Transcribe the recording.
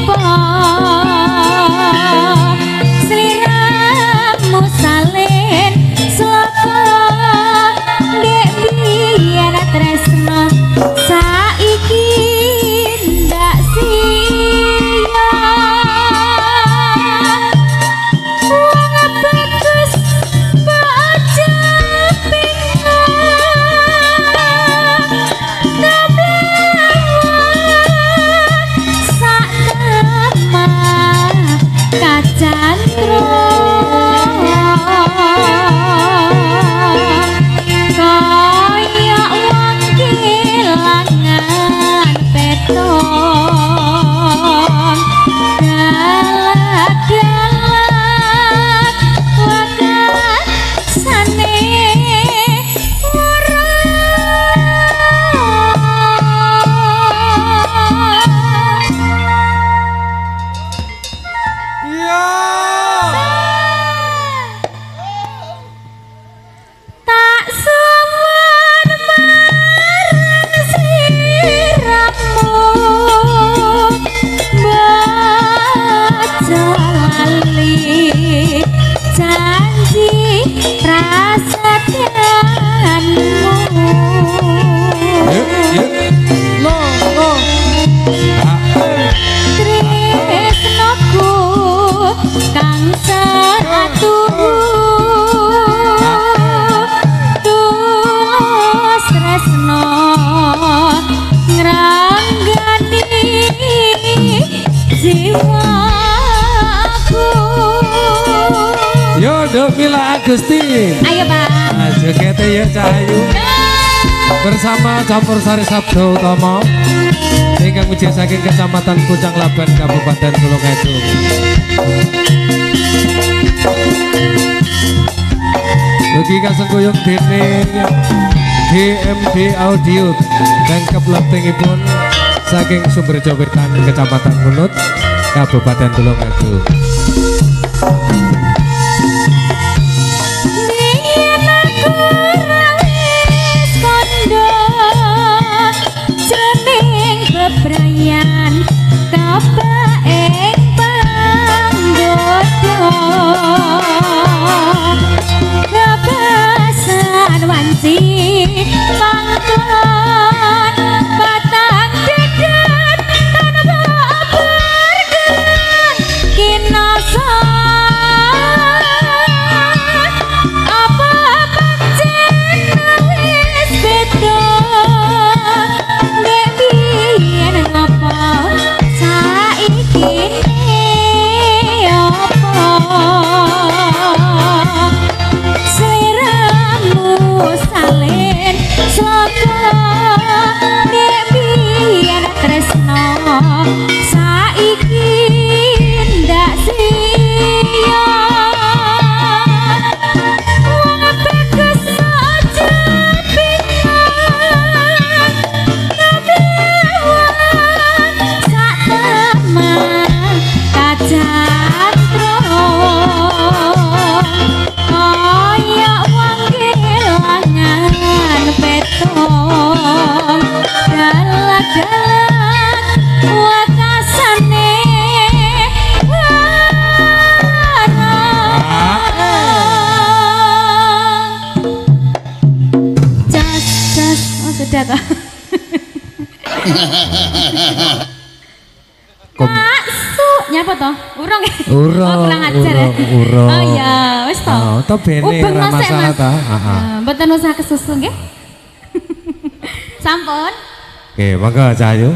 ngopo sliramu salin sloka ndek biyen tresno saiki ndak siya wong bagus baca Mila Agustin. Ayo Pak. Jogete ya Cahayu. Bersama Campur Sari Sabdo Utomo ingkang mijil saking Kecamatan Pucang Laban, Kabupaten Tulungagung. Ugi kasengkuyung dening DMD Audio dangkep lempengipun saking Sumberjo Wetan, Kecamatan Ngunut, Kabupaten Tulungagung. Bebrayan kabaeng panggoda kebasan wanci pangkon batang dedet tanpa bergen kinasa apa pancen wis beda nek biyen ngopo saiki opo sliramu salin sloka nek biyen tresno saiki ndak siya wong bagus aja pinang sak teman kacatro kaya wong kelangan petong dalah-dalah wakasane warang. Jas, jas. Oh sudah toh. Bakso nyapa toh? Urung. Urung, Oh, kurang ajar ya. urung, urung. Oh iya, wis toh. Oh, toh bene Ubeng ora sik, masalah Mas. ta. Heeh. Mboten usah kesusu nggih. Sampun. Oke, monggo Cahayu.